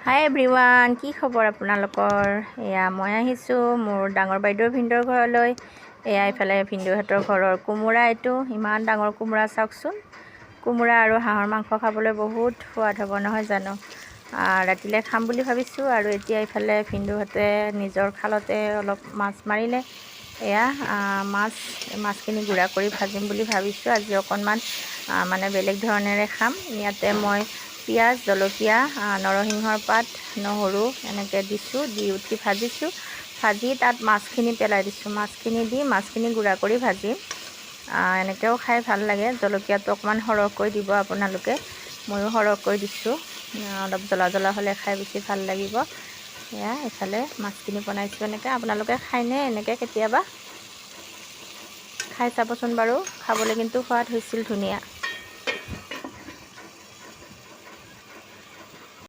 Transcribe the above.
হাই everyone, কি খবৰ আপোনালোকৰ? এয়া মই আহিছোঁ মোৰ ডাঙৰ বাইদেউৰ ভিনদেউৰ ঘৰলৈ। এয়া ইফালে ভিনদেউহঁতৰ ঘৰৰ কোমোৰা। এইটো ইমান ডাঙৰ কোমোৰা, চাওকচোন। কোমোৰা আৰু হাঁহৰ মাংস খাবলৈ বহুত সোৱাদ হ'ব, নহয় জানো? ৰাতিলৈ খাম বুলি ভাবিছোঁ। আৰু এতিয়া ইফালে ভিনদেউহঁতে নিজৰ খালতে অলপ মাছ মাৰিলে। এয়া মাছ, মাছখিনি গুড়া কৰি ভাজিম বুলি ভাবিছোঁ। আজি অকণমান মানে বেলেগ ধৰণেৰে খাম। ইয়াতে মই পিঁয়াজ, জলকীয়া, নৰসিংহৰ পাত, নহৰু এনেকৈ দিছোঁ। দি উঠি ভাজিছোঁ। ভাজি তাত মাছখিনি পেলাই দিছোঁ। মাছখিনি দি মাছখিনি গুড়া কৰি ভাজিম। এনেকৈও খাই ভাল লাগে। জলকীয়াটো অকণমান সৰহকৈ দিব আপোনালোকে। ময়ো সৰহকৈ দিছোঁ। অলপ জ্বলা জ্বলা হ'লে খাই বেছি ভাল লাগিব। এয়া এইফালে মাছখিনি বনাইছোঁ এনেকৈ। আপোনালোকে খায়নে এনেকৈ কেতিয়াবা? খাই চাবচোন বাৰু। খাবলৈ কিন্তু সোৱাদ হৈছিল ধুনীয়া।